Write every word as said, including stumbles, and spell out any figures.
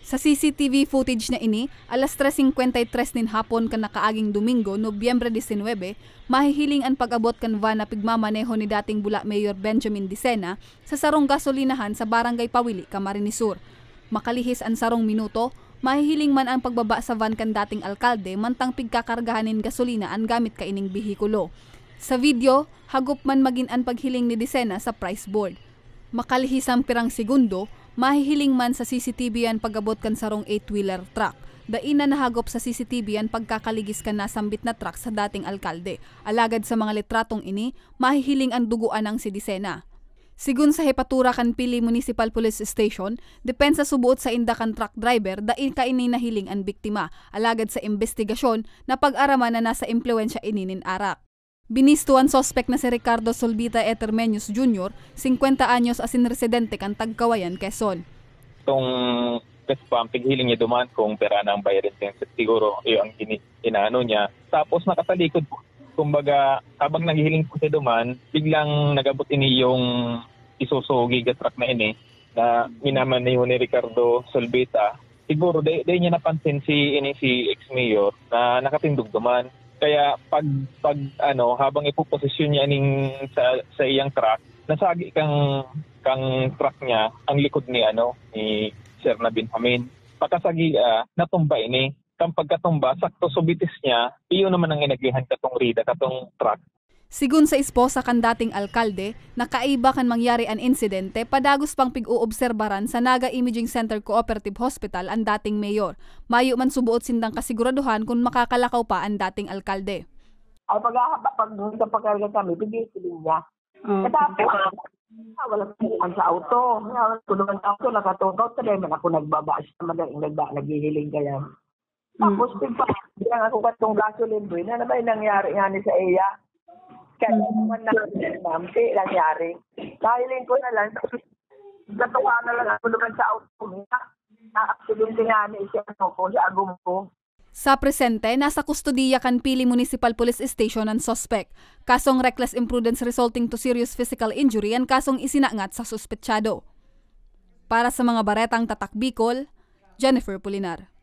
Sa C C T V footage na ini, alas tres singkwenta y tres nin hapon kan nakaaging Domingo, Nobyembre disinwebe, mahihiling an pag-abot kan van na pigmamaneho ni dating Bula Mayor Benjamin Dicena sa sarong gasolinahan sa Barangay Pawili, Camarines Sur. Makalihis an sarong minuto, mahihiling man ang pagbaba sa van kan dating alkalde mantang pigkakargahan nin gasolina an gamit kaining behikulo. Sa video, hagop man magin an paghiling ni Dicena sa price board. Makalihis ang pirang segundo, mahihiling man sa C C T V an pag-abot kan sarong eight-wheeler truck. Dai na nahagop sa C C T V an pagkakaligis kan nasambit na truck sa dating alkalde. Alagad sa mga litratong ini, mahihiling an dugoanang si Dicena. Sigon sa hepatura kan Pili Municipal Police Station, depensa suboot sa inda kan truck driver, dai kaini nahiling an biktima. Alagad sa imbestigasyon, napag-araman na nasa impluwensya ini nin arak. Binisto an suspek na si Ricardo Solbita Etermenios Junior, singkwenta anyos, asin residente kan Tagkawayan, Quezon. Itong gas pump, pighiling niya duman kung pera na ang bayarin, siguro iyo ang gini, inaano niya. Tapos nakatalikod po. Kumbaga, habang naghihiling po siya duman, biglang nag-abot ini yung Isuzu Giga Truck na ini na minamaneho ni Ricardo Solbita. Siguro, dai, dai niya napansin si, ini, si ex-mayor na nakatindog duman. Kaya pag, pag ano, habang ipoposisyon niya ning sa, sa iyang truck, nasagi kang, kang truck niya ang likod ni, ano, ni Sir na Benjamin. Pagkasagi, ah, natumba ini. Kan pagkatumba, sakto subitis niya, iyo naman ang inagihan katong rida, katong truck. Sigon sa esposa kan dating alkalde, nakaiba kan mangyari an insidente, padagos pang pig-oobserbaran sa Naga Imaging Center Cooperative Hospital an dating mayor. Mayo man suboot sindang kasiguraduhan kun makakalakaw pa an dating alkalde. Ay, pag, pag, pag, pag kami, pag-iisiling niya. Katapos, wala ko naman sa auto. Wala ko naman sa auto, nakatungkaw. Sabay man ako nagbaba siya, madaling nagba, naghihiling kaya. Tapos, pigpa, bilang ako katong gasoline, boy, na naman nangyari nga ni sa iya. Kaya naman na, ma'am, si nangyari. Nahiling ko na lang, natuka na lang ako naman sa auto niya. Na-accidente nga ni si ano ko, si agom ko. Sa presente, nasa kustodiya kan Pili Municipal Police Station an suspek. Kasong reckless imprudence resulting to serious physical injury an kasong isinangat sa suspetsado. Para sa mga baretang Tatak Bicol, Jennifer Pulinar.